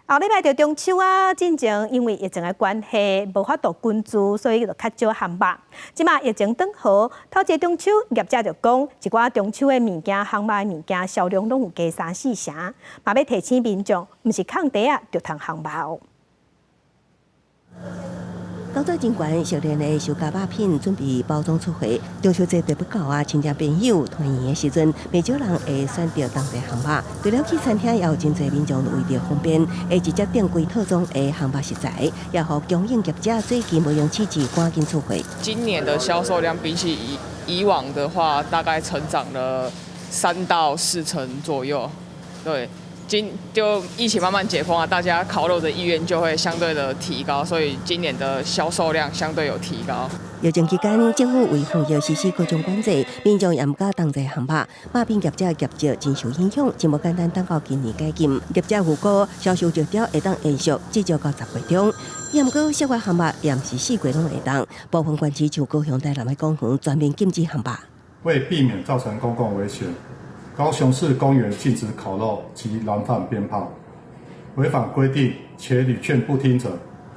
後禮拜就中秋啊，進前因為疫情的關係，無法度群聚，所以就較少烘肉。這馬疫情轉好，頭一個中秋業者就講，一寡中秋的物件、烘肉的物件銷量攏有加三四成，嘛欲提醒民眾，毋是空袋仔就通烘肉。工作人員熟練的收夾肉品，準備包裝出貨。中秋節就欲到啊，親戚朋友團圓的時陣，袂少人會選擇當地烘肉。除了去餐廳，也有真濟民眾為著方便，會直接訂規套裝的烘肉食材，也予供應業者最近無閒試試，趕緊出貨。今年的銷售量比起以往的話，大概成長了3到4成左右。對。今就疫情慢慢解封啊，大家烤肉的意願就會相對的提高，所以今年的銷售量相對有提高。疫情期間，政府為防疫實施各種管制，民眾也毋敢同齊烘肉，肉品業者業績真受影響，真無簡單等到今年解禁。業者預估銷售熱潮會當延續至少到10月中。毋過室外烘肉也毋是四季攏會當，部分縣市像高雄、台南的公園全面禁止烘肉。為避免造成公共危險，高雄市公園禁止烤肉及燃放鞭炮，違反規定且屢勸不聽者，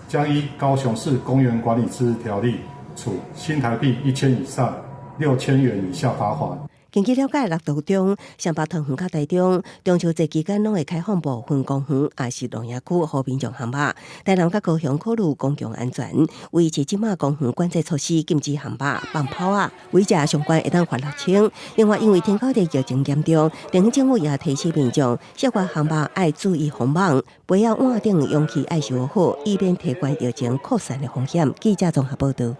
將依高雄市公園管理自治條例處新台幣1000以上6000元以下罰款。根據了解，六都中、雙北、桃園佮台中，中秋節期間攏會開放部分公園，抑是露營區，予民眾烘肉。台南佮高雄考慮公共安全，維持這馬公園管制措施，禁止烘肉、放炮仔，違者上懸會當罰6000。另外，因為天狗的疫情嚴重，地方政府也提醒民眾，室外烘肉愛注意防網，杯仔碗頂容器愛收好，以免提懸疫情擴散的風險。記者綜合報道。